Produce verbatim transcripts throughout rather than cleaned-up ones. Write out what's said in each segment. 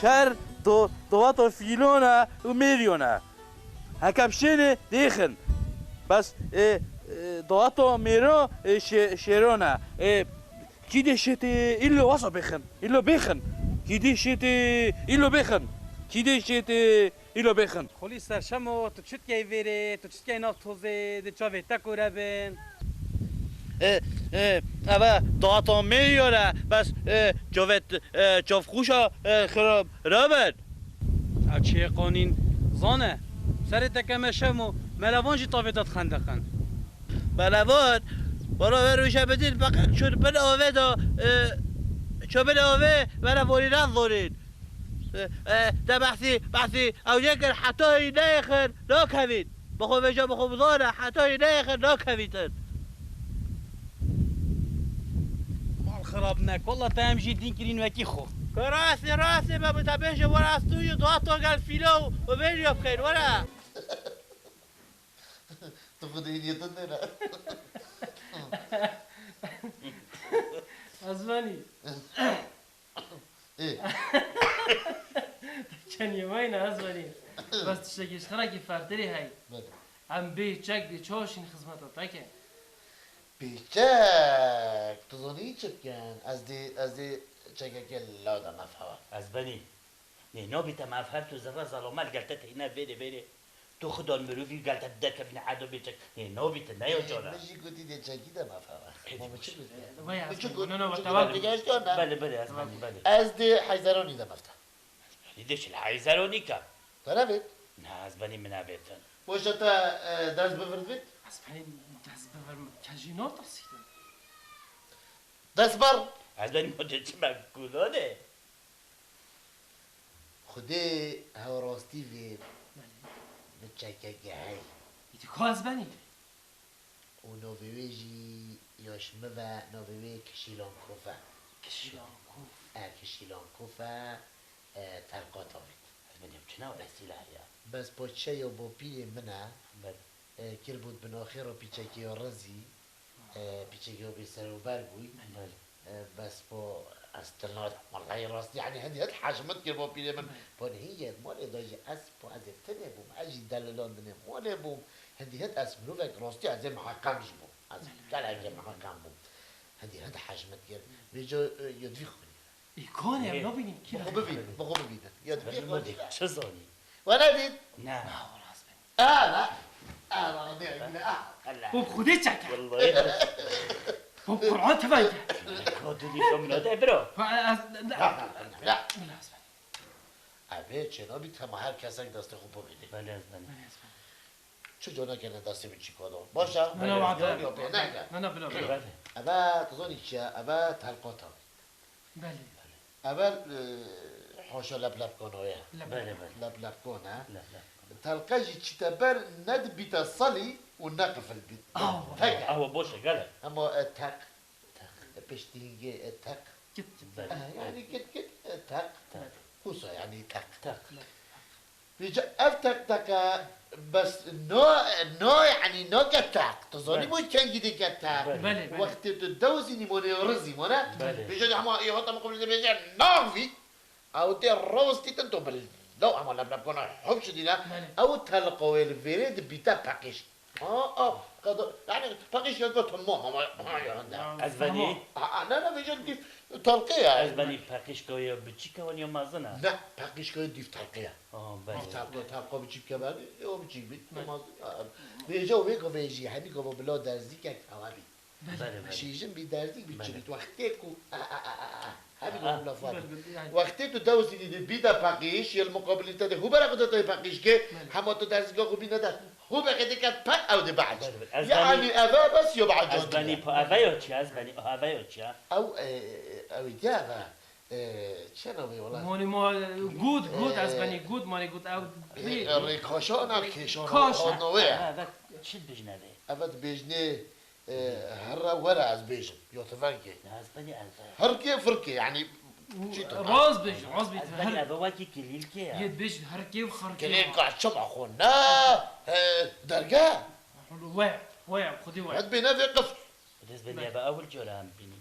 Her do-, dovato fîlon e û mêryon e. Heke bişênê dêxin. Bes, e, e, dovato mêro, e, şê-, şêron e. E, kî dê şêtê îlo wasa bêxin. Îlo bêxin. Kî dê şêtê îlo bêxin. Kî dê şêtê îlo bêxin. Xulî Serşemo, tu çi dikey vêrê, tu çi dikey nav tozê, di çavê te kore bin. E, e, eve data me yore, bes, e, çavê t-, e, çavxuşa, e, xirab rabin. Ew çiyê qanîn zane. Serê te keme Şemo, melevan jî tavê te dixendeqin. Melevan, wala ver wêje bidin, feqet çûn bin avê de, e, çû bin avê, melevanî nazanîn. E, e, te behsî, behsî ew yekir heta hî neyêxin, nakevîn. Bi xwe vêje, bi xwe bizane, heta hî neyêxin, nakevîtin. Mal xirab nek, wela te em jî dîn kirîn wekî xwe. Rastî, rastî, me bi te bêje, were ez tu yî, dua to gel fîlo û vêrî bixeyr, were. Tu xwedê hîniyê din nêre. Ez venî. Ê. Çend yemeyne ez venî. Bes tiştekî ji xerekî fertirî hey. Belê. Em bê çek bê çoşîn xizmeta te ke. Bê çek? Tu zanî çi bikin? Ez dê, ez dê çekekê la de mefewa. Ez benî. Nê, nabî te mefev tu zerre zelame li gel te teyne vêrê vêrê. Tu xudan mirovî gel te derkevîne erdo bê çek. Nê, nabî te neyo cara. Min jî gotî dê çekî de mefewa. Ê, Ma min çi gotî? Vay, min çi gotî? No, no, min çi gotî? Te geştiyan ne? Belê, belê, ez benî, belê. Ez dê heyzeronî de mefta. Belê, dê çi li heyzeronî ke? Te nevêt? Na, ez benî min nevêtin. Boşa te, e, dest bi vir divêt? Ez benî dest bi vir min. Te jî natirsîtin. Dest ber! Ez benî ma dê çi me kulonê? Xwedê hew rastî vê Belê. Bi çekeke hey. Îdî ka ez benî? Û navê wê jî ya ji min ve navê wê Kişîlankof e. Kişîlankof. E, Kişîlankof e, e, telqa tavêt. Ez benî ew çi nav e sîlahê ya? Bes poçeya bopîrê min e. Belê. E, kiribût bi naxê re pîçekê ya rizî, e, pîçekê ya bêserûber bûy. Belê. E, bes bo ez te nadim. Wellahî rast, yanî hindî hit hejmit kir bo pîrê min. Belê. Bo nehî yê malê de jî ez bo ez ê tenê bûm, ez jî delilandinê malê bûm. Hindî hit ez mirovek rastî ez ê miheqem jî bûm. Ez Belê. Gelekê miheqem bûm. Hindî hit hejmit kir. Vêca, e, ya divî xwe Îkanê em Ê. Nabînin kî Bixwe bibînin, bixwe bibînin. Ya dibî Bixwe xwe bibînin. Çi zanî? We nedît? Ne. Na, wala ez bim. Ana. Ana, ne, ne, ah. Allah. Bû Xwedê çeke. Wallahî. Bû Qur'an tivayke. Ka tu dî xwe min de biro. Ha, ez, ne. Bila ez bim. Evê çênabî tema her kesek destê xwe bibînî. Belê ez bim. Belê ez bim. Çi cor nekene destê min çîka da. Baş e? Na, na, Belê. Wada. Yok, yok, yok, neke. Na, na, bila, bila. Belê. Eve, tu zanî çi ye? Eve telqota. Belê. Evel, e, haşa leplebkana ye. Lep. Belê, belê. Leplebkan e. Lep, lep. Telqe jî çîte ber nedibîte selî û neqifil bît. Awa. Tek e. Awa boş e, gelek. Ama, e, teq. Teq. E, piştî hingê, e, teq. Git, git. Belê. E, yani git, git, e, teq. Teq. Wisa yani teq. Teq. Lep. Vêca ev teqteqe bes na, na, yanî nake teq. Tu zanî Belê. Bo kengî dike teq. Belê. Belê, belê. Wextê tu dewizînî mone rizî mone. Belê. Vêca de hema ê hata min qebilî de bêje navî. Ew tê rawestîtin tu bil. Law hema leblebkana hop şidîne. Belê. Ew telqa wê li vêrê dibîte peqîş. Ha, ha, qeda, yani, peqîşka got, tamam, ama, ha, ya, ne. Ez benî. Ha, ha, ne, ne, vêca dîf, telqe ya. Ez benî peqîşka ya biçîk e wan ya mezin e? Ne, peqîşka ya dîf telqe ya. Ha, belê. Dîf telqe, telqa biçîk ke benî, ya biçîk bît, Belê. Mezin, ha. Vêca wê ku vêjî, hemî ku bila derzîkek ewa bît. Belê, belê. Şîjin bî derzîk bî Belê. Çi bît, wextê ku, a, a, a, a, a. Hemî Ha. Wextê tu dewizînî dê bî de peqîş, yê li muqabilî te dê hûbera xwe de tê peqîş ke, Belê. Hema tu derzîka xwe bîne de, hûbekê dê ket peq ew dê behc. Belê, belê. Ez Yanî benî, eve bes yo behc ez benî pa eve yo çi, ez benî eve yo çi ya? Ew, e, e, ew ê diya eve, e, çi navê wela? Moni mo, gud, gud, ez E, benî gud, mani gud, ew e, rê. E, rêkaşana, kêşana, Kaşa. Hana wê. Ha, eve çi dibêjne vê? Eve dibêjnê, E, here were ez bêjim, ya tu vengê. Ne, ez benî ez. Hirkê firkê, yanî, çi tu? Rast bêjî, rast bêjî. Ez benî eve wekî kilîlkê ye. Yê dibêjî hirkê û xirkê. Kilîlka çima xwe ne, e, derge? We, we, xwedî we. Ez bêne vê qif. Dest benî eve ewil cara em bînî.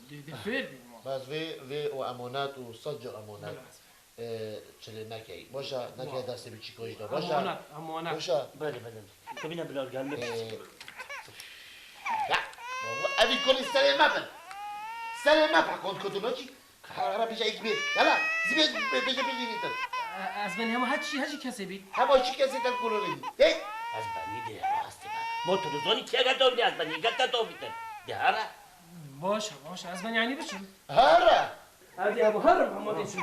Dê, dê fêr bî ma. Bes vê, vê û emanet û sed ca emanet. Bila ez. Ee, çilê mekey. Boşa, neke destê biçîko jî de. Boşa. Hemû anat, hemû anat. Boşa. Belê, belê. Tebîne bila gelmek. Ee, ya, wallah, evî kurî serê me bin. Serê me be, kon kutino çî. Hara bêje ekbî. Yala, zî bê, bê, bêje bêjî nîtin. E, ez benî hema her çi, her çi kesê bî. Hema çi kesê te kurorî. Hey! Ez benî dê rastî be. Motoru zonî kê gete ovî, ez benî gete to ovîtin. De hara. Baş, baş. Ez benî yanî biçim. Hara. Hadi ya, bu herim hema dê çim.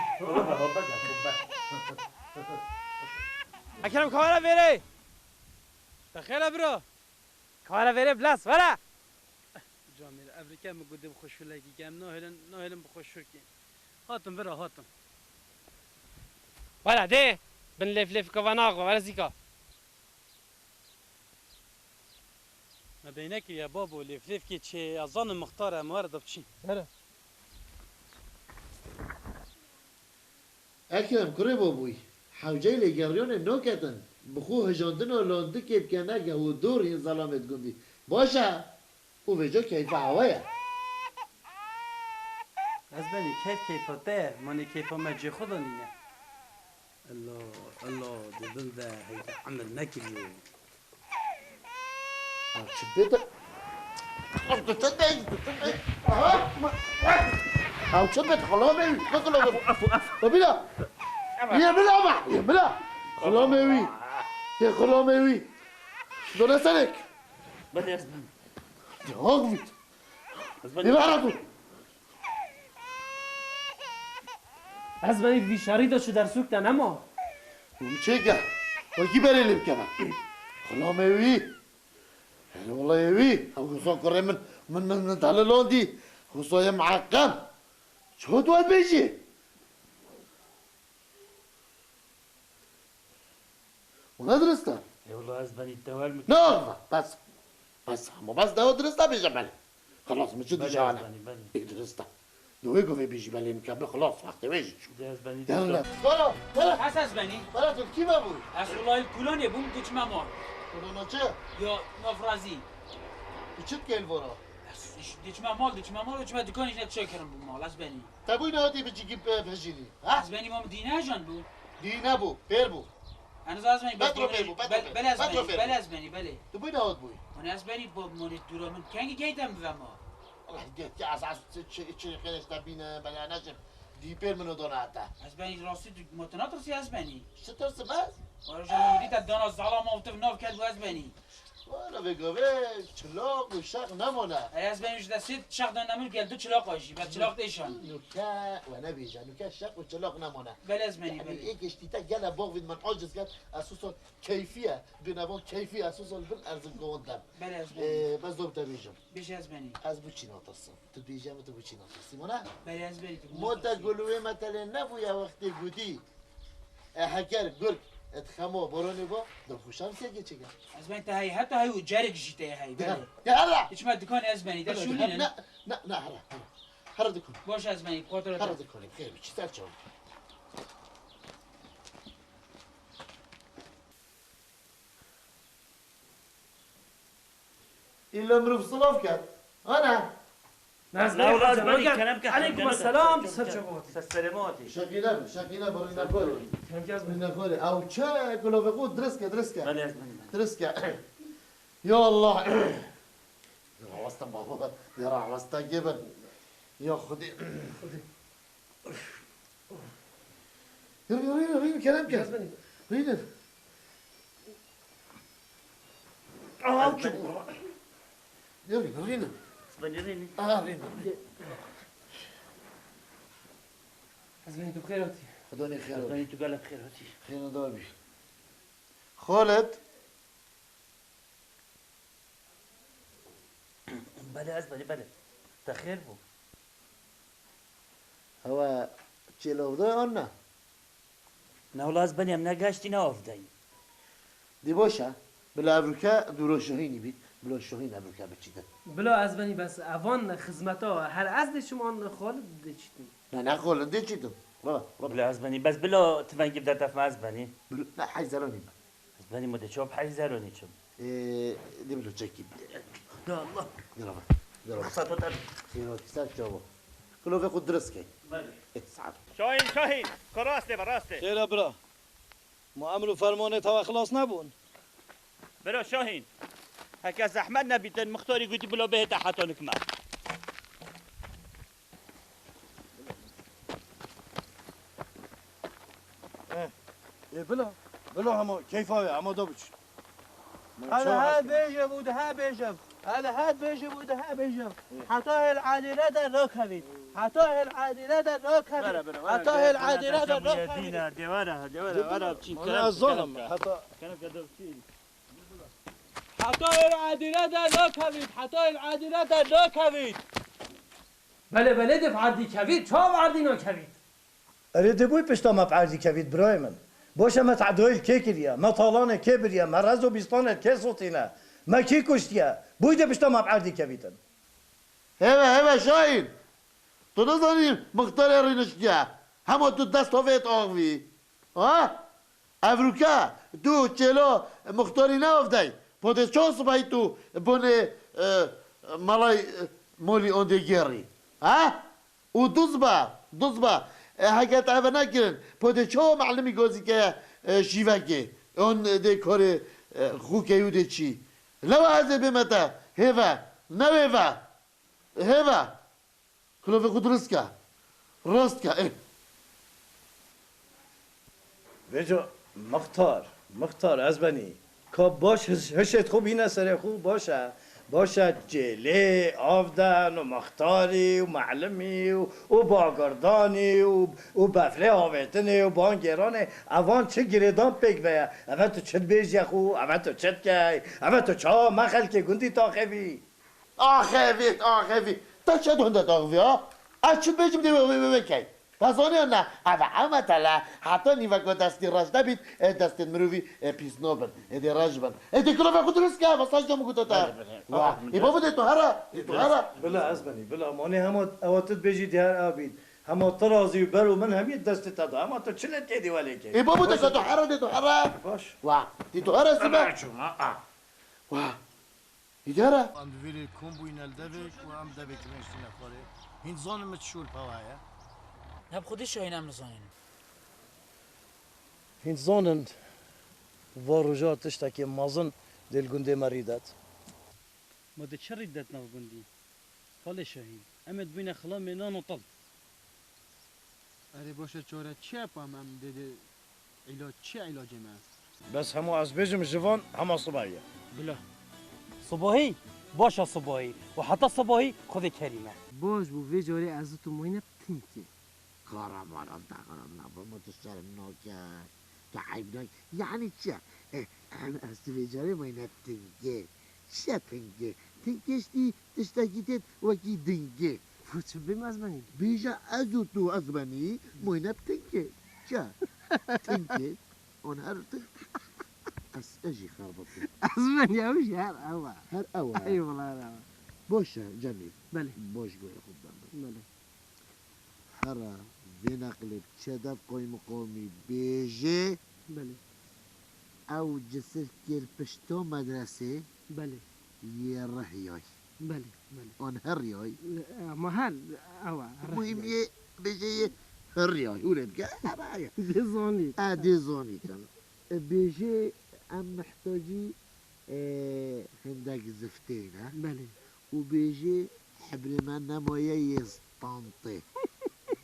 Ekrem, kamera vêrê. Te xêr e bro. Kamera vêrê, bilas, were. Camêr, evrike min got dê bi xwe şûlekî ke, em nahêlin, nahêlin bi xwe şûr kê. Hatim vira, hatim. Were dê, bin lêf lêfika ve naxwe, were zîka. Me bêhne kiriye babo, lêf lêfkê çê, ez zanim mixtar e, em were de biçîn. Were. Ekrem, kurê babûyî, hewceyê lêgeriyonê noketin, bi xwe hijandina landikê bike neke û dûr yên zelamê di gundî. Baş e? Û vêca keyfa hewa ye. Ez benî keyf keyfa te ye, manê keyfa me cê xwe de nîne. Ella, ella, di bin de heyde emir nekiriyo. Ew çi bêt? Ew tu çi bêt? Tu çi bêt? Aha! Ew çi bêt? Xulame wî, tu xulame wî. Efu, efu, efu. Bila. Ye bila ma, ye bila. Xulame wî. Ye xulame wî. Done senek. Belê ez benî. Cevak bit. Ez benî. Ye bara tu. Ez benî vî şerî de çi dersûk te nema. Hûn çêke. Wekî berê lê bikeve. Xulamê wî. Hele olayê wî. Ew Husa kurê min, min, min, min tele landî. Husa ye muheqqem. Çi tu ez bêjî? Wala dirist e. Ê wala ez benî tewel min. Na, bes. Bes, ama bes, dewa dirist e bêje belê. Xelas, min çi dîşa ne? Belê, ez benî, belê. Ê dirist e. Di wê govê bêjî belê min ke bi xelas, wextê wê jî çû. De ez benî. Yalla. Wala, wala. Ez ez benî. Wala, tu kî me bû? Ez wala li Kulanê bûm, diçime mal. Kulana çi? Ya, nafrazî. Tu çi dikey li vora? Ez iş-, diçime mal, diçime mal, diçime dikanê jî ne çi kirin bû mal, ez benî. Te bûyne hatî bi cîkî, e, bihejînî, ha? Ez benî mam dîne jan bû. Dîne bû, pêr bû. Eniz ez benî, Petro pêr bû, Petro pêr. Belê ez benî, belê ez benî, belê. Tu bûyne hat bûyî. Hûn ez benî, bo-, monê dûra min kengî geytem bive ma. Allah, gel, gel, ez, ez, çi, çi, çi, xêrê te bîne, belê neşim. Dî pêr min o dona heta. Ez benî rastî tu, ma tu natirsî ez benî. Çi tirsi bes? Wara jan min dî te dana zala ma û tu nav ket bû ez benî. Wala vê gavê çilaq û şeq nemane. Ey, ez benî ji destê şeq de nemir gel du çilaq jî, be çilaq têşan. Nuke we nebêje, nuke şeq û çilaq nemane. Belê ez benî, yanî belê. Ê giştî te gele boxvîn min aciz ket, ez susan keyfî ye, bîne van keyfî ye, susan bin erzin govin dem. Belê ez benî. Ee, bes dob te bêjim. Bêje ez benî. Ez bu çî natirsim. Tu dibêjî em tu biçîne. Simona? Belê ez berî tu. Mota gulûyê me telê nebûye wextê gotî. E heker gurk, e xemo boronê bo, dil xweşan sê geçe gel. Ez ben te hey, heta hey û cerik jî te hey, belê. Ya Allah! Hiç me dikan ez benî, de şûlînin. Ne, ne, ne, hera, hera. Hera dikan. Boş ez benî, kotora. Hera dikan, xeyr, çi ser çaw. Îlla mirov silav ket. Ana. Naz, ne wala, ez benî, kerem ke, Eleykum selam, ser çavatî. Ser serê me hatî. Şekîle, şekîle, barî nekorê. Kerem ke, ez benî. Nekorê. Ew çi, kulavê xwe dirist ke, dirist ke. Belê, ez benî, belê. Dirist ke. Ya Allah. Rawasta baba, ya rawasta geber. Ya Xwedê. Xwedê. Rînin, rînin, rînin, kerem ke. Rînin. Aa, çabuk. Rînin, rînin. Rînin. Aa, rînin. Ez benî tu xêr hatî. Xwedê nê xêr hatî. Ez benî tu gelek xêr hatî. Xêr da bî. Xalid. Belê, ez benî, belê. Te xêr bû. Hewe çêlovdayê an ne? Ne wala ez benî, em negeştîne ovdeyî. Dî boş e. Bila evruke dûro şohînî bî. Bila şohîn evruke biçîtin. Bila ez benî bes evan xizmeta her ez dê çim an Xalid dê çîtin. Ne, ne Xalid dê çîtin. Raba, raba. Bila ez benî, bes bila tivengî bide tefme ez benî. Bil-, ne, heyzeronî be. Ez benî, ma de çap heyzeronî çim. Ee, de bilo çekî. Ya Allah. Gel baba. Gel baba. Ruxsat o tabii. Xêr hatî ser çawa. Kilovê xwe dirist key. Belê. Eh, saet. Şahîn, Şahîn, xwe rastê ve, rastê. Xêr e bira. Ma emr û fermanê te ve xilas nebûn? Bira Şahîn, heke zehmet nebîtin, mixtarî gotî bila bihête heta nik me. Eh, ê bila, bila hema keyfa wê, hema da biç. Hele het bêjim û dihe bêjim. Hele het bêjim û dihe bêjim. Heta hêl Edîle de nakevît. Heta hêl Edîle de nakevît. Were, were, were, Heta were, hêl were, Edîle de were, nakevît. Dîne, de were, de were, were, çî, Were kerem, ez zanim, kerem, heta kerem, kerem, kerem, çî. Heta hêl Edîle de nakevît. Heta hêl Edîle de nakevît. Belê, belê, dê bi erdî kevît. Çawa bi erdî nakevît? Erê, dê boy pişta me bi erdî kevît, birayê min. Baş e, me tedayî li kê kiriye, me talanê kê biriye, me rez û bîstanê li kê sotîne, me kî kuştiye? Boy dê pişta me bi erdî kevîtin. Heve, heve Şahîn! Tu nizanî mixtarê rîniştiye. Hema tu dest hovêt axivî. Ha? Evroke tu çêla mixtarî neavdey. Podê çawa sibehî tu bonê, e, malay, e, molî ondê gêrî? Ha? Û duz be, duz be. E, heke te eve nekirin, podê çawa melimî gazî keye, e, şîvekê? On dê karê, e, xûkeyû dê çî? Lewa ez ê bême te, hêve, newêve, hêve. Kilovê xwe dirist ke. Rast ke, ê. Vêca mixtar, mixtar ez benî. Ka baş hiş-, hişê xwe bîne serê xwe, baş e. Baş e, çêlê, avden û mixtarî û melimî û, û bagirdanî û, û befrê avêtinê û bangêranê, evan çi girêdan pêk ve ye. Eve tu çi dibêjî xwe, eve tu çi dikey, eve tu çawa me xelkê gundî taxevî? Axevît, axevît. Te çi dihunde taxivî ha? Ez çi dibêjim dê wê, wê, wê, wê key. Te zanî ne? Eve ewmetele, heta nîveka destî reş nebît, ê destên mirovî, ê, pîs nabin. Ê dê reş bin. Ê dê kilovê xwe dirist ke, eve saç da min gote te. Belê, belê. Wa, Axavît, ê babo dê tu here, dê tu here. Bila ez benî, bila. Manê hema ewa tu dibêjî dê her ew bît. Hema tu razî û ber û min hemî destê te da. Hema tu çi lê têdî welê key. Ê babo dê ke tu here, dê tu here. Baş. Wa, dê tu here sibe. Çûma, a. Wa. Îdare. Em di vê rê kom bûyîne li devek û em devekî me şîne xwarê. Hîn zanin min çi şûl pewa heye? Ne bi xwedî Şahîn em nizanin. Hîn zanin va roja tiştekê mezin dê li gundê me rîdet. Ma dê çi rîdet nav gundî? Xalê Şahîn, em ê dibîne xilamê nan û til. Erê baş e, çare çi ye pa em, em dê, dê îlac çi ye, îlacê me? Bes hema ez bêjim ji van hema sibahî ye. Bila. Sibahî? Baş e sibahî. Û heta sibahî Xwedê kerîm e. Baş bû, vê carê ez û tu mayîne bi tinkê. Kahraman, ez dexerim nava, ma tu şerm nake. Tu eyb nake. Yanî çi ye? E, em ez tu vê carê mayîne bi tinkê. Çi ye tinkê? Tinkê jî tiştekî tê wekî dingê. Fu çi bêm ez benî? Bêje ez û tu ez benî, moyne bi tinkê. Çi ye? Tinkê. On her tink. Ez, ez jî xerbitim. Ez benî, ew jî her ew e. Her ew e. Ey wela her ew e. Baş e, Cemîl. Belê. Baş goyê xwe bide min. Belê. Here, vê neqlê biçe dev qaymiqamî bêjê, Belê. Ew cisir kêl pişta medresê Belê. Yê rihiyay. Belê, belê. An heriyay. E, ama her, ew e, Muhîm rihiyay. Yê bêjê yê heriyay. Hûrê bike, hema ye. Dê zanît. E, dê zanîtin. E, bêjê em mihtacî, e, hindek ziftê ne. Belê. Û bêjê, hebrê me nemaye yê stantê.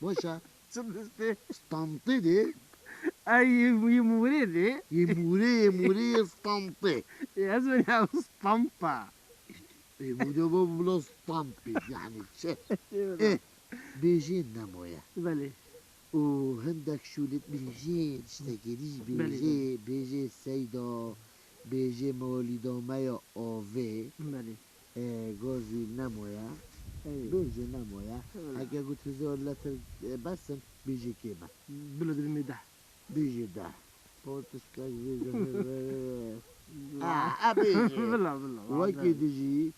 Baş e? Çi distê? Stantê dê. Ay, yê, yê mûrê dê. Yê mûrê, yê mûrê yê stantê. Ê, ez vê ya stampa. Ê, mûrê bo bila stampê, yani çi? Ê, bêjê nemaye. Belê. Û hindek şûlê bêjê, tiştekê dî jî Belê, bêjê, belê. Bêjê Seyda, bêjê mewlîda me ya avê. Belê. E, gazî nemoya. Ey. Bêjê nemoya. Ey. Heke got hizar letir, e, besin, bêjê kême. Bila dibî me deh. Bêjê deh. Portiskek bêjê. Bila. A, a bêjê. Bila, bila, wekî bila. Dijî,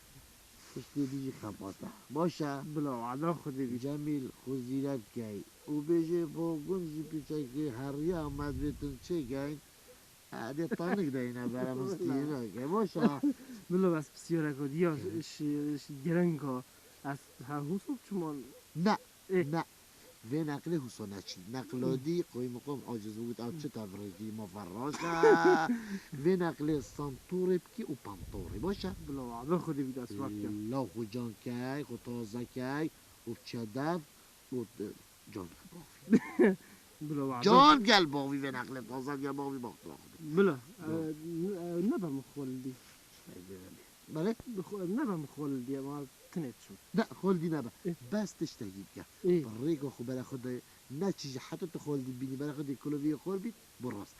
tiştê dijî xebata. Baş e? Bila, wada Xwedê bî. Cemîl, xwe zîrek key. Û bêjê, bo gund jî pîçekê heriya me dibêtin çêkeyn. Ha, dê tanik deyne bere mistîrek. E, baş e. Bila bes pisyarek o diya şi, şi girenk o. Ez ha hûsok çiman. Ne. Ê. Ne. Vê neqlê huso neçî. Neqlodî qoyî miqom aciz bû, got, ew çi te virêjî, ma ferraşe. Vê neqlê santorê bikî û pantorê. Baş e? Bila wa, bin Xwedê bî dest wek ya. Law xwe can key, xwe taze key û çedev û, e, can gel bavî. Bila wa, bin. Can gel bavî vê neqlê taze gel bavî, baxtira Xwedê. Bila, bila, e, n-, e, nebe min xwe li dî. Belê? Bi xwe, nebe min xwe li dî, ma tinê diçim. Ne, xwe li dî nebe. Ê. Bes tiştekî bike. Ê. Rêka xwe bere xwe de, ne çi jî heta tu xwe li dî bînî, bere xwe de kuloviyê xwe bît, bo rast.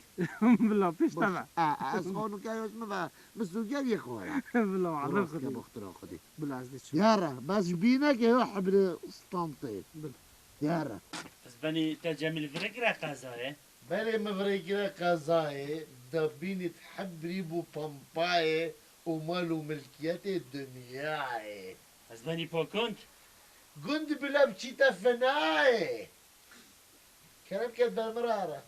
Bila pêş te be. E, e, ez xanûkeyê ji min ve, min sûger yê xwe ye. Bila, rast ke, baxtira Xwedê. Bila ez diçim. Yare, bes ji bînekê yo hebirê stantê. Bila. Yare. Ez benî te Cemîl virêkire qezayê. Belê min virêkire qezayê, da bînît hebirî bû pampayê û mal û milkiyetê dinyayê. Ez benî pokund. Gund bila biçîte finayê. Kerem ke ber min re here.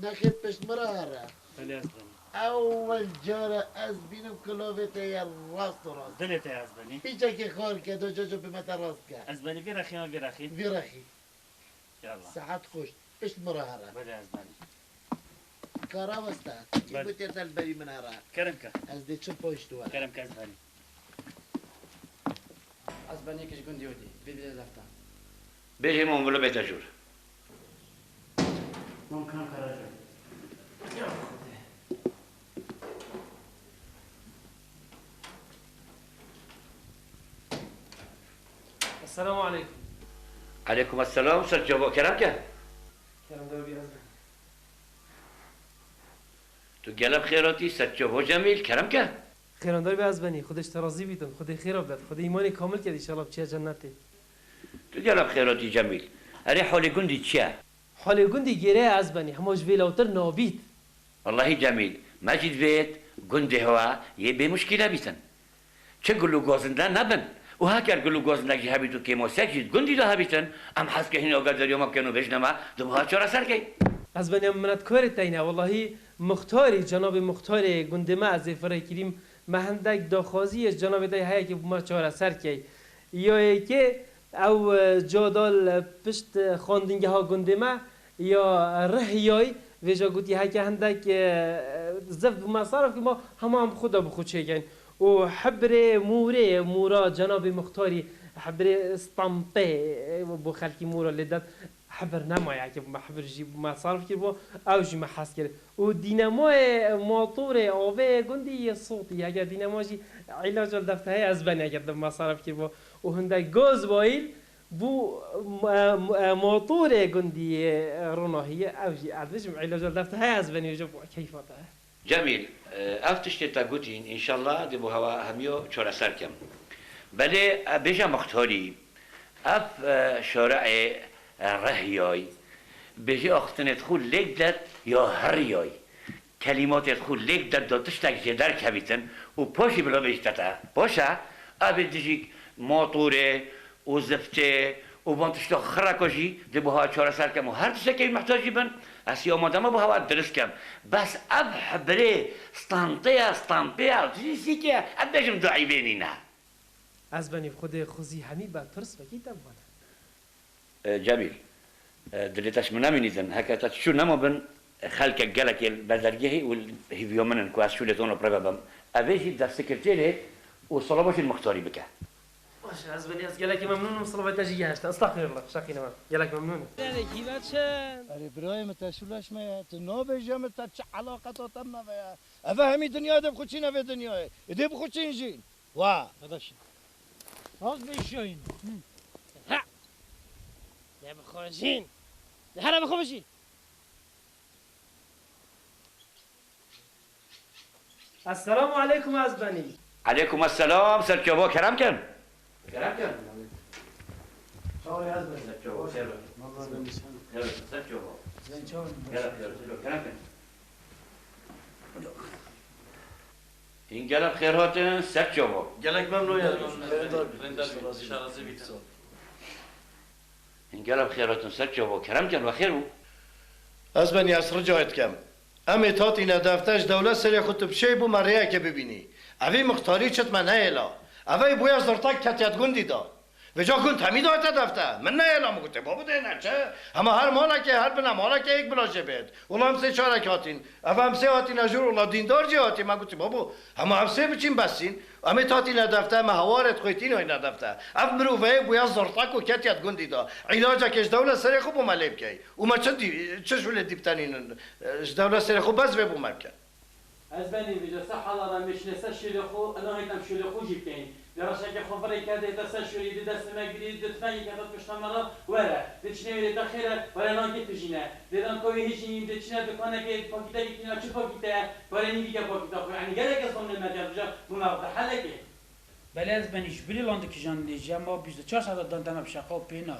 Nexêt pişt min re here. Belê ez benî. Ewel cara ez bînim kulovê te ye rast û rast. Dilê te ez benî. Pîçekê xor ke do coco bi me te rast ke. Ez benî vî rexî an vî rexî. Vî rexî. Yallah. Saet xweş. Pişt min re here. Belê ez benî. Kara westa. Belê. Çi gotê te li berî min here. Kerem ke. Ez dê çi poşt were. Kerem ke ez benî. Ez benî ki ji gundî odî. Bê bide deftan. Bêjê min vilo bête jûr. Mumkin kara jûr. Ya Xwedê. Esselamu aleykum. Aleykum esselam, ser çava kerem ke. Kerem de bî ez ben. Tu gelek xêr hatî, ser çava Cemîl, kerem ke. Xêrandar be ez benî, Xwedê ji te razî bîtin, Xwedê xêra bed, Xwedê îmanê kamil ked, înşallah biçiye cennetê. Tu gelek xêr hatî Cemîl. Erê halê gundî çi ye? Halê gundî gêre ye ez benî, hema ji vê lawtir nabît. Wellahî Cemîl, me jî divêt gundê hewa yê bê muşkîle bîtin. Çi gul û gozinde nebin. Û heker gul û gozindek jî hebît û kêmosek jî di gundî de hebîtin, em hez ke hîn agah derya me bikin û bêjine me, di buha çareser key. Ez benî em minetkarê te ne, wellahî muxtarî, cenabê muxtarê gundê me ez ê firê kirîm, me hindek daxwazî yê cenabê te heye ke bi me çareser key. Ya yekê, Ew, e, cadal, e, pişt, e, xwendingeha gundê me ya Rihyay, vêca gotî heke hindek, e, zift bi me sarif kir, ma hema em bi xwe de bi xwe çêkeyn. Û hibrê Mûrê, Mûra cenabê muxtarî, hibrê Stampê, e, bo xelkî Mûra lê det hibir nemaye, heke bi me hibir jî bi me sarif kiribû, ew jî me hez kir. Û dînemayê, motorê, avê gundî yê sotî, heke dînema jî îlaca li deft heye ez benê, heke bi me sarif kiribû. Û hindek gaz bayîl, Bû, e, e, motorê gundî, e, ronahî ye, ew jî, ez dibêjim, îlaca li deft heye, ez venê ji bo keyfa te. Cemîl, e, ev tiştê te gotîn, înşallah, dê bo hewa hemiyo çareser kim. Belê, e, bêje muxtarî, ev, e, şareê, e, Rihyay, bêjî axiftinê xwe lêk det ya Hiryay. Kelîmatê xwe lêk de da tiştek jê derkevîtin û paşî bila bêjîte te. Baş e, ev ê dijîk motorê û ziftê û van tişta xireka jî dê bo hewa çareser kem û her tiştekê mihtac jî bin, ez jî amade me bo hewa dirist kem. Bes ev hibirê stantê ye, stampê ye, tiştî sîkê ye, ez bêjim du eybê nîne. Ez benî Xwedê xwezî hemî berpirs vekî te bibane. E, Cemîl, e, dilê te ji min nemînîtin. Heke te çû nema bin, e, xelkek gelekê li ber dergehê û hîviya min in ku ez şûlê tona pirve bim. Evê jî destsekirtêrê û salava jî li muxtarî bike. Baş e, ez benî, ez gelekî memnûn im, salava te jî gehişte. Estexfirullah, şeqîne me. Gelek memnûn im. Erê birayê min, te şûleş me ye. Tu nabêje min te çi eleqeta te me ve ye. Eve hemî dinya dê bi xwe çîne vê dinyayê. Ê dê bi xwe çîn jîn. Wa. Dadaşım. Rast bêşiyayın. Ha. Ne bi xwe jîn. Ne here bi xwe bijî. Esselamu aleykum ez benî. Aleykum esselam, ser çava kerem ken. Kerem ken. Çawa ez benî. Ser çava, ser çava. Vallahi ben de sen. Ser çava. Sen çawa? Kerem ken. Hîn gelek xêr hatin, ser çava. Gelek memnûn ya. Rêndar bî. Rêndar bî. Şarazî bî. Hîn gelek xêr hatin, ser çava. Kerem ken, we xêr bû. Ez benî, ez rica dikem. Em ê tatîne defte ji dewlet serê xwe tu bi şey bû me rêyeke bibînî. Evî muxtarî çit me nehêla. Evey bûye zirtek ketiye di gundî de. Vêca gund hemî dayete defte. Min neyê la min gotê, babo dê ne çi? Hema her malekê, her bine malekê yek bila jê bêt. Wela em sê çarek hatîn. Ev em sê hatîne jor, wela dîndar jî hatî. Me gotî, babo, hema em sê biçîn besîn. Em ê hatîne defte, me hewarê dixwêtîn hayne defte. Ev miroveyê bûye zirtek û ketiye di gundî de. Îlacekê ji dewle serê xwe bo me lê bikey. Û me çi dî, çi ji wê lê dî bitenînin? Ji dewle serê xwe bes vê bo me bike. Ez benî vêca se hala re mêşine ser şêrê xwe, ina hêt em şêrê xwe jî bikeyin. Lê reşekê xwe virê kerdê te ser şêrê, dê destê me girî, dê tifengê kete pişta me re, were. Dê çinê wêrê te xêr e, were nan kê pijîne. Dê dan kovê hêjî, dê çine dikanekê, pakîtekê tîna çi pakîte, were nî bike pakîta xwe. Yanî gelek ez xwe nêmetiya vêca, bû me vete helekê. Belê ez benî ji bilî lan dikijan nêjiya ma bîst û çar saeta dan dema bi şeqa û pêna.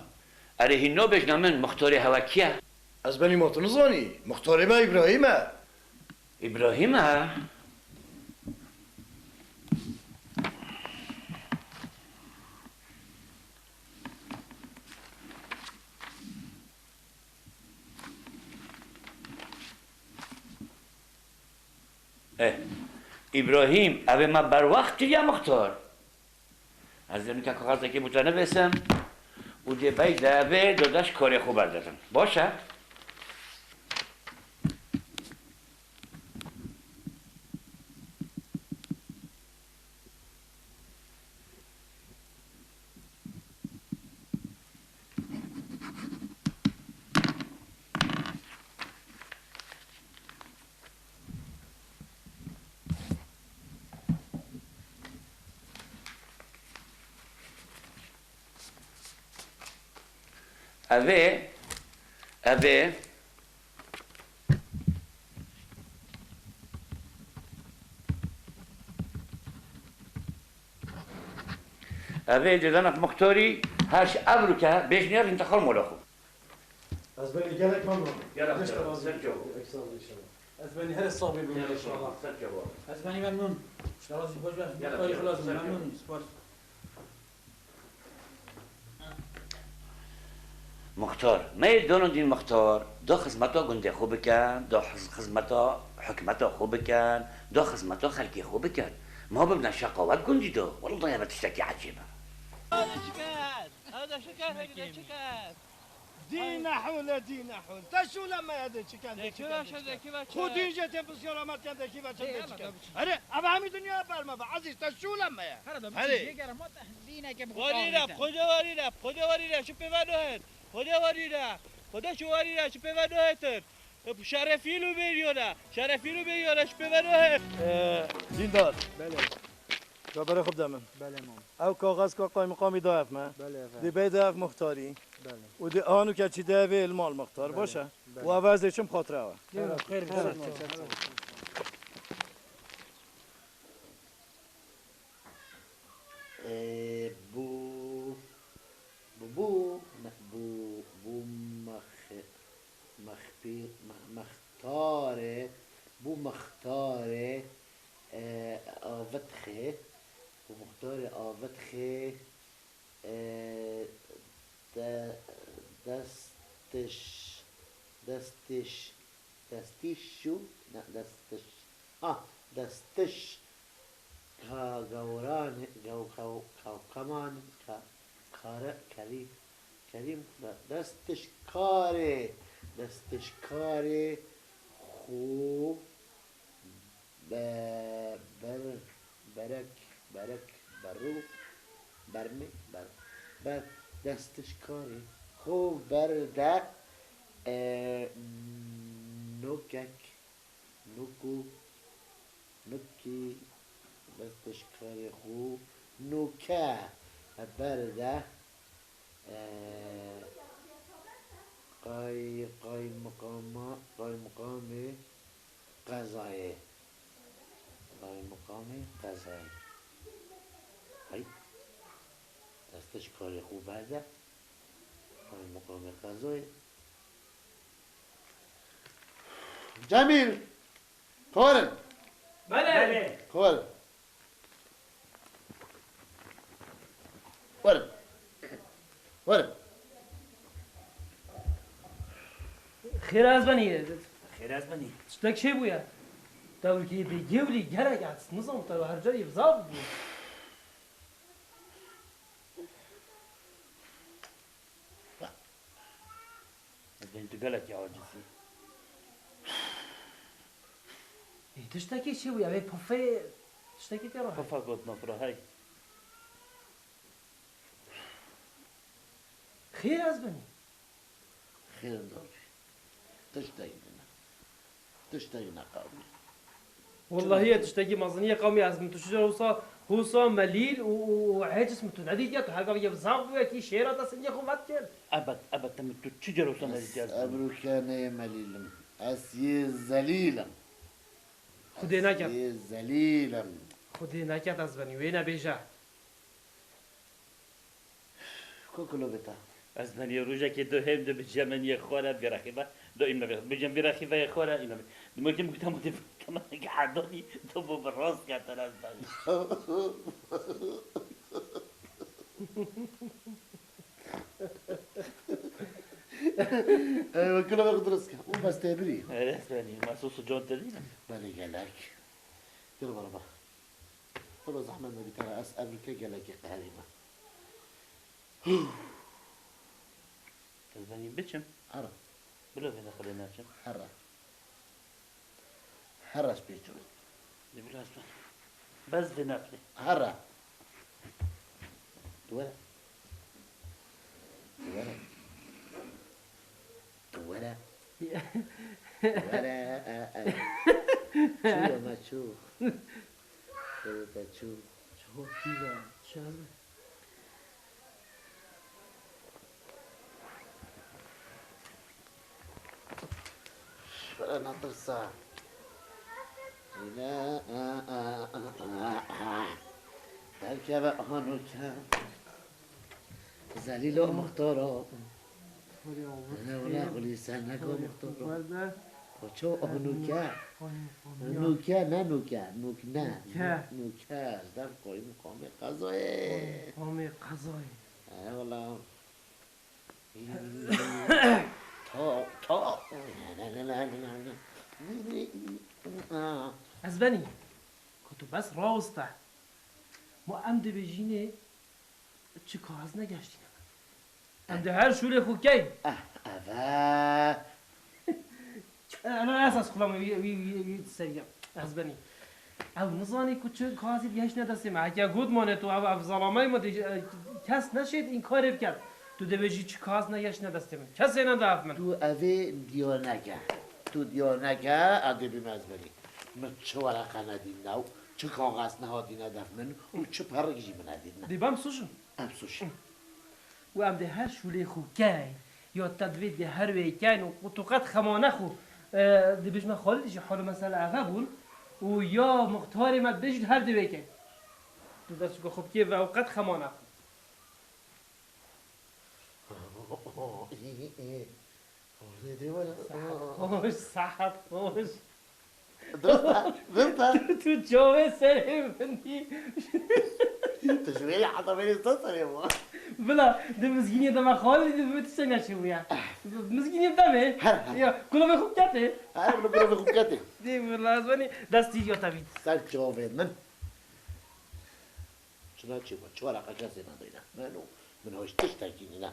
Erê hîn nabêjna min, muxtarê hewe kî ye? Ez benî ma tu nizanî, muxtarê me Îbrahîm e. Îbrahîm e? Eh, Îbrahîm, ev ê me berwext kiriye muxtar. Ez ê nûke kaxezekê bo te nivîsim û dê bey de vê dodeş karê xwe berdidin. Baş e? Ev ê, ev ê, ev ê dê dana muxtarî her ji evroke bêjinê re întiqal mala xwe. Ez benî gelek memnûn. Gelek Gelek sağ ol, memnûn. Sen çok. Eksik inşallah. Ez benî her sax bibim inşallah. Sen çok. Ez benî memnûn. Şerazî boş ver. Gelek Muxtarî sağ ol. Xulazî Sen çok. Memnûn. Spas. Muxtar, me yê dono dîn muxtar, da xizmeta gundê xwe bikin, da xiz-, xizmeta hikûmeta xwe bikin, da xizmeta xelkê xwe bikin. Ma bibine şeqawet gundî de, wellahî ev tiştekî ecêb e. Hadi şikayet, hadi şikayet, hadi şikayet. Dîne hûle, dîne hûl. Te şûle me ye de çiken de çiken de çiken. Xwe dîn jê tê pisyara me tê de kî ve çend de çiken. Erê, ev hemî dinya ber me be, ezîz, te şûle me ye. Herê. Warî re, xwedê warî re, xwedê warî re, çi pê ve nohet. Xwedê warî re, xwedê çi warî re, çi pê ve nohetir. Şerefîl û bêriyone, şerefîl û bêriyone, çi pê ve nohet. Ee, dîndar. Belê. Ka berê xwe bide min. Belê mam. Ew kaxez ka qaymiqamî dayef me. Belê efendim. Dê bey dayef muxtarî. Belê. Û dê anûke çî dayevê li mal muxtar. Belê. Baş e? Belê. Û ev ez dê çim xatirê we. Xêr, xêr, xêr. Ee, bu, bu, bu, me-, bu, bu mex-, mexpî-, me-, mextarê, bu mextarê, e, avitxê, bu mextarê avitxê, e, de-, destiş, destiş, destişu, ne, destiş, ha, destiş, ka-, gawran, gaw-, gaw-, kawkaman, ka-, kare, kelî-, kelîm, de-, destişkarê, destişkarê xu-, Be-, ber-, berek, berek, berû, bermî, ber-, ber-, destişkarê xwe berde, e, nokek, nokû, nokî, destişkarê xwe noke berde, e, qay-, qaymiqama-, qaymiqamê qezayê. Qaymiqamê qezayê. Hey. Destişkarê xwe berde. Qaymiqamê qezayê. Cemîl! Korin! Belê! Korin! Werin. Werin. Xêr ez benî. Xêr ez benî. Tiştek çêbûye. Tewrikê bê gewlî gelek ez nizam te her carî zaf bû. Tu gelekî aciz î. Ê, tiştekî çi bû? Ew ê pufê tiştekî tê re. Pufa gotina xwe re, hey. Xêr ez binî. Xêr dor. Tiştekî ne. Tiştekî ne qewmî. Wellahî ye tiştekî mezin ye qewmî, ez min tu çi car wisa, wisa melîl û, û, û aciz min tu nedîtiye, tu her gav yek zaf bûye kî şêra te singê xwe vedikir. Ebed, ebed te min tu çi car wisa nedîtiye ez min. Ebru ke neyê melîl im. Ez yê zelîl im. Xwedê neket. Ez yê zelîl im. Xwedê neket ez benî, wê nebêje. Ku kulovê te? Ez benî rojekê du hêm de bi cemeniyê xwe re vêrexî ve, do îmle vê, bi cem vêrexî ve xwe re îmle vê. Di murkê min gutam, di tamam ki hedonî, do bo bi rast kete ez benî. Eywa, kulovê xwe dirust ke. Û bes tê birî. Ez benî, ma sos û con te dîne. Belê gelek. Gel bana bak. Wilo zehmet nebî te re ez evrike gelekî qeherî me. Ez benî biçim. Here. Bilo vê daxilê naçim. Here. Here ez pê çûm. Dê bilo ez ben. Bes vê nefrê. Here. Tu were. Tu were. Tu were. Tu were. E, e. Çû ama çû. Çû te çû. Çû pîla. Çû. Şöyle natirsa. Yine, a, a, a, a, a. Derkeve hanûke. Zelîlo muxtaro. Hewle, hewle, hewle, sen neko muxtaro. Koço, o nûke. Nûke, ne nûke, nûk ne. Nûke. Nûke, ez dem koyî muqamê qezayê. Muqamê qezayê. He, wala. Ta, ta. Ez benî. Ku tu bes rawiste. Ma em dibêjînê çi kaxez negeştîne. Em dê her şûlê xwe keyn. Eh, eve. Ana esas kulama wî, wî, wî, wî seriya. Ez benî. Ew nizanî ku çi kaxezî bi yeşne destê me. Heke got mane tu ev, ev zalamay me dê, e, kes neşêt înkarê biket. Tu dê bêjî çi kaxez ne yeşne destê me. Kesê neda ev min. Tu evê diyo neke. Tu diyo neke, ez dê bîme ez benî. Min çi wereqe nedîne û çi kaxez nehatîne def min û çi perik jî min nedîne. Dê bem suj in. Em suj in. Û em dê her şûlê xwe keyn, ya te divê dê her wê keyn û qut û qet xemane xwe, e, dibêjme Xalîd jî hal û mesele eve bûn û ya muxtarê me dibêjî her dê wê keyn. Tu destûka xwe bikê ve û qet xemane xwe. Saet xweş, saet xweş. Dirust e, dirust e. Tu, tu çavê serê min dî. Tu ji wê heta vêrê sar serê min. Bila, di mizgîniyê de me xalî dî, bi tiştek neçûbûye. Mizgîniyê de me. Her, her. Ya, kulavê xwe biketê. Her, min kulavê xwe biketê. Dê bila, ez benî destî ya te bît. Ser çavê min. Çi neçûbû, çi wereqe kesê nedîne. Min û, min hoş tiştekî nîne.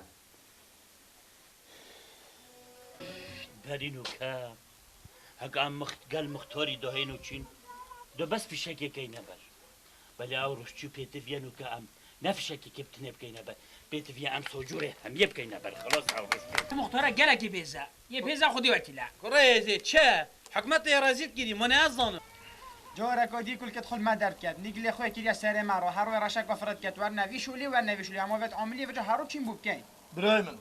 Berî nûke, heke em mix-, gel mixtarî dahêno çîn, do bes fişekê keyne ber. Belê ew roj çû pêtiviye nûke em ne fişekê kê bi tinê bikeyne ber. Pêtiviye em socûrê hemiyê bikeyne ber. Xelas ew roj çû. Muxtara gelekî bêze. Yê bêze xwedî wekîle. Kurê êzê çi? Hikûmetê rezîl kirî, min ez zanim. Careka dî kulkê xwe li me derdiket. Nîgilê xwe kiriye serê me re. Her wê reşeka firet ket. Werne vî şûlî, werne vî şûlî. Em avêt amilî vêca her roj çîn bû bikeyn. Birayê min,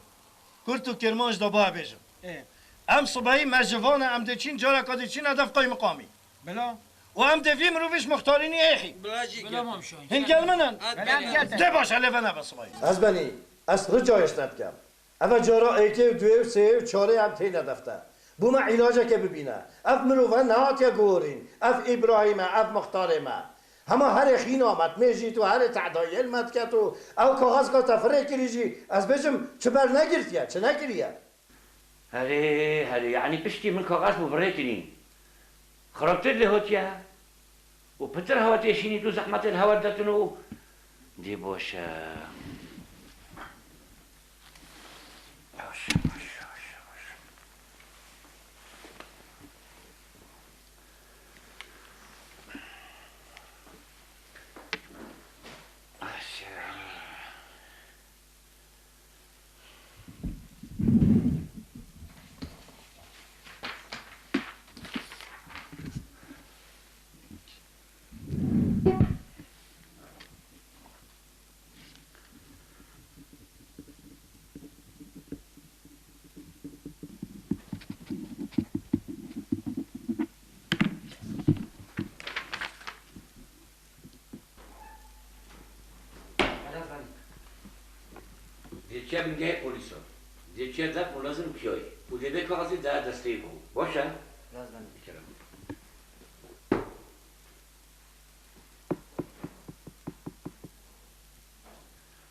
kurt û kirmanc de ba bêjim. Ê. Em sibehî me ji van e, em dê çîn, careka dî çîn hedef qaymiqamî. Bila. Û em dê vî mirovî ji muxtarînî êxî. Bila jî Bila mam şahî. Hîn gel min in. Bila gel te. Dê baş e, lê venebe sibehî. Ez benî, ez rica êş nedikem. Eve cara êkê û duyê û sêyê û çarê em têne defte. Bo me îlaceke bibîne. Ev mirov e nehatiye guhorîn. Ev Îbrahîm e, ev muxtarê me. Hema herê xîna me dimêjît û herê tehdayiyê li me diket û ew kaxezka te firê kirî jî, ez bêjim, çi bernegirtiye, çi nekiriye? Herê, herê, yanî piştî min kaxez bû virêkinî. Xirabtir lê hotiye. Û pitir hewa têşînî tu zehmetê li hewa detin û dê boş e. Boş, boş, boş, boş. Dê çiya bingehê polîsan. Dê çiya def mulazim kiyayê. Û dê vê kaxezê da destê xwe. Baş e? Bikerem.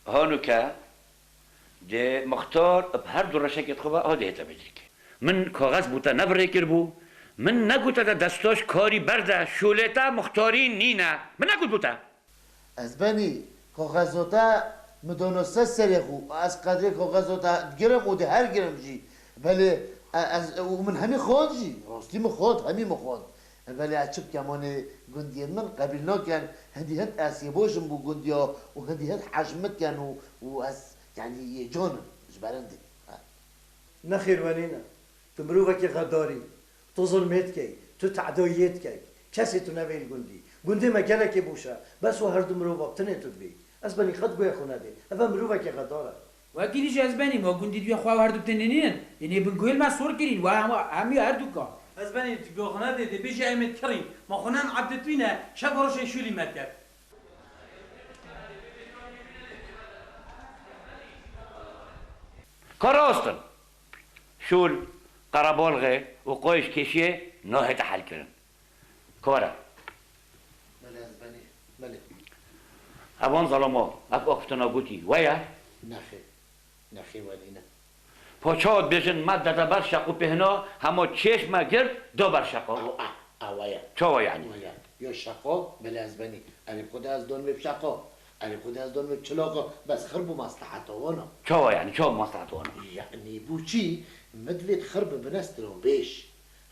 Hanûke, dê muxtar bi her du reşekê xwe ve ha dê hête bêjî. Min kaxez bo te ne bi rê kiribû. Min negote te destaş karî berde, şolê te muxtarî nîne. Min negot bo te. Ez benî, kaxezo te mi dono ser serê xwe, ez qedrê kaxezo te digirim û dê her girim jî. Belê, e, ez, û min hemî xwend jî, rastî min xwend, hemî min xwend. E, belê ez çi bikem, wanê gundiyên min qebîl nakin, hindî hind ez yê bojim bo gundiya û hindî hind hej min dikin û, û ez, yanî, yê can im, ji ber hindê. Ha. Nexêr wenîne. Tu mirovekî xedarî, tu zilmê dikey, tu tedayiyê dikey. Kesê tu nevê li gundî. Gundê me gelekê boş e. Bes we her du mirova bi tinê tu dibî. Ez benî qet guhê xwe nedê. Ev e mirovekî xedar e. Wekîlî jî ez benî, ma gundî divê xwe her du bi tinê nînin. Yên ê bin guhê li me sor kirîn, we hema, hemî her du ka. Ez benî tu guhê xwe nedê, dê bêjî em ê dikirîn. Ma xwe nan ebdetwî ne, şev rojê şûlî me diket. Ka rast in. Şûl, qerebalxê û qayîş kêşiyê nahête helkirin. Kar e. Belê ez benî. Belê. Evan zelama, ev axiftina gotî, we ye? Nexê. Nexê we nîne. Pa çawa dibêjin, me dete ber şeqo pêhna, hema çêş me girt, da ber şeqo. Ew, ew, ew we ye. Çawa yanî? We ye. Yo şeqo, belê ez benî. Erê xwe de ez don wê bi şeqo. Erê xwe de ez don wê bi çiloqo. Bes xir bû masleheta wana. Çawa yanî? Çawa masleheta wana? Yanî bû çî? Mi divêt xir bibine stilonbêj.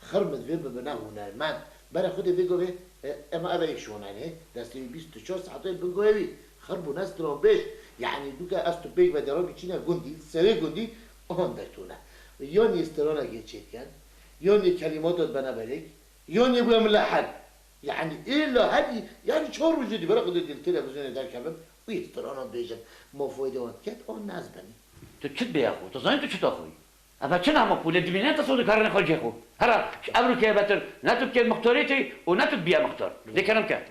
Xir mi divê bibine hunermend. Berê xwe dê vê govê, e, ema ev e yek ji wan e, destê wî bîst û çar saetê li bin goyê wî. Xir bûne stilonbêj. Yanî dûke ez tu pêk ve dê re biçîne gundî, serê gundî, an dertûne. Yan yê stilanekê çêdiken, yan yê kelîmata dibene berêk, yan yê bûye milehel. Yanî êla herî, yanî çar rojê dî berê xwe dê li televîzyonê derkevim û yê stilanan bêjin. Ma foydê wan diket, an ne ez benî. Tu çi dibê ya xwe? Tu zanî tu çi daxwî? Eva çi nama pûlê dimîne, tu sodî karinê xwe cê xwe. Hera, ji ev rûkê betir, ne tu dikê muxtarîtî û ne tu dibiye muxtar. Dê kerem ke.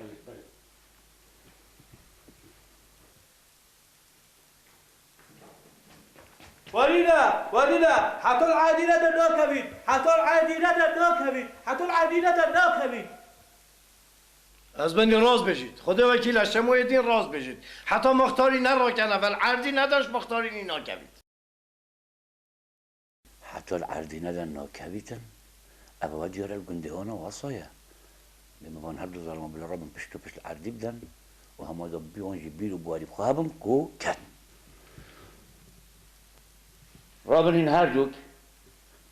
Werîne, werîne, hetal erdî nede nakevît, hetal erdî nede nakevît, hetal erdî nede nakevît. Ez benî rast bêjît. Xwedê wekîl e, şemoyê dîn rast bêjît. Heta muxtarî nerakene, vel erdî nede ji muxtarînî nakevît. Heta li erdî nede nakevîtin, ev we diyar e li gundê wana wesa ye. Dê min van her du zalima bila rabin pişt û pişt li erdî bidin û hema da bi wan jî bîr û biwarî bi xwe hebin ku ket. Rabin hîn her dûk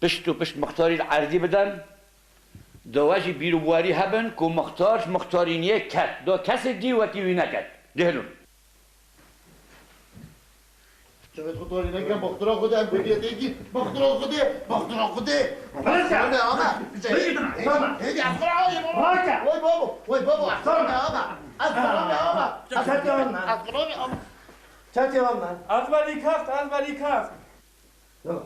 pişt û pişt muxtarî li erdî bidin, da we jî bîr û biwarî hebin ku muxtar ji muxtarîniyê ket. Da kesê dî wekî wî neket. Dê hilûn. Çavê xwe tarî neke, bextira Xwedê em pêkê têkî, bextira Xwedê, bextira Xwedê. Bextira me ama. Hêdî, hêdî, hêdî, ez xwe alayê baba. Bırak. Vay babo, vay babo, ez xwe me ama. Ez xwe me ama. Çatê wan me. Ez xwe me ama. Çatê wan me. Ez benî keft, ez benî keft. Tamam.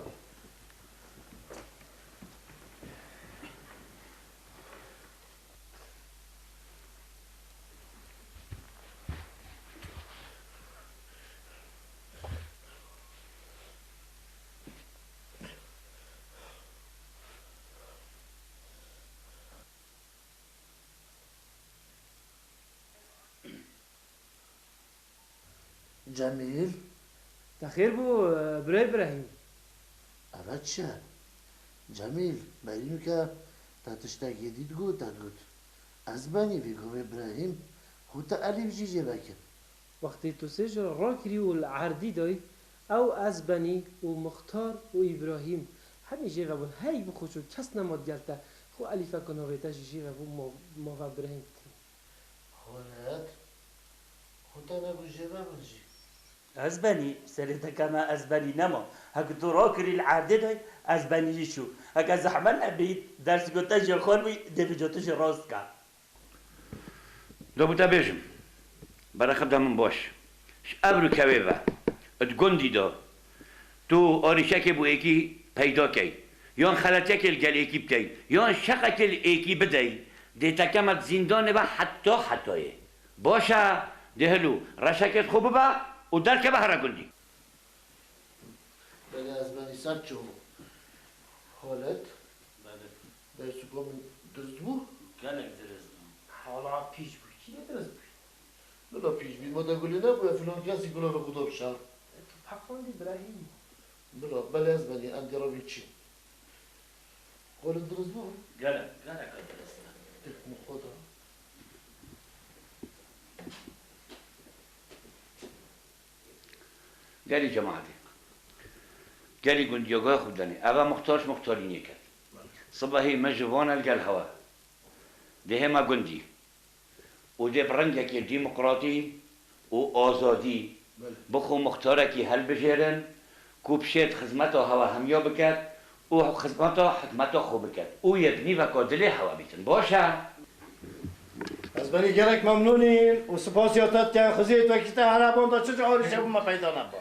Cemîl. Te xêr bû, e, birayê Birahîm. Eve çi ye? Cemîl, berî nûke te tiştekê dî digot, te digot, ez benî vê govê Birahîm, xwe te elîf jî jê vekir. Wextê tu sê ji rakirî û li erdî dayî, ew ez benî û Muxtar û Îbrahîm hemî jê ve bûn. Her yek bi xwe çû, kes nema digel te. Xwe elîfeke navê te jî jê ve bû, ma, ma ve Birahîm dikin. Xwe net, xwe te nebû jê ve min jî. Ez benî, serê te keme ez benî nema. Heke tu rakirî li erdê de, ez benî jî çû. Heke zehmet nebî, dersî ku te jê xwend wî, dê vîca tu jî rast ke. Da bû te bêjim, bereqe de min baş. Ji ev rûkewê ve, di gundî de, tu arîşekê bo êkî peyda key, yan xeletiyekê li gel êkî bikey, yan şeqekê li êkî bidey, dê te keme di zîndanê ve heta hetayê. Baş e, dê hilû reşekê xwe bibe û derkeve here gundî. Belê ez benî ser çi bû? Xalet. Belê. Bersuka min dirist bû? Gelek dirist bû. Hala pîş bû. Kî ne dirist bû? Bila pîş bî. Ma de gulê nebûye filan kesî gula li xwe da bişar. E, tu paqandî Îbrahîm. Bila, belê ez benî, em dê revîn çî. Xalet dirist bû? Gelek, gelek dirist e. Têk min xwe da. Gelî cemaetê. Gelî gundiya guhê xwe bidenê. Eva muxtar ji muxtarînê ket. Sibehî me ji van el gel hewa. Dê hêma gundî. Û dê bi rengekê demokratî û azadî Belê. Bi xwe muxtarekî helbijêrin ku bi şêt xizmeta hewa hemiya biket û xizmeta hikmeta xwe biket û yê bi nîveka dilê hewa bîtin. Baş e? Ez berî gelek memnûnî û sipasiya te dikin. Xiziyê wekî te here banda çi carî çebû me peyda neba.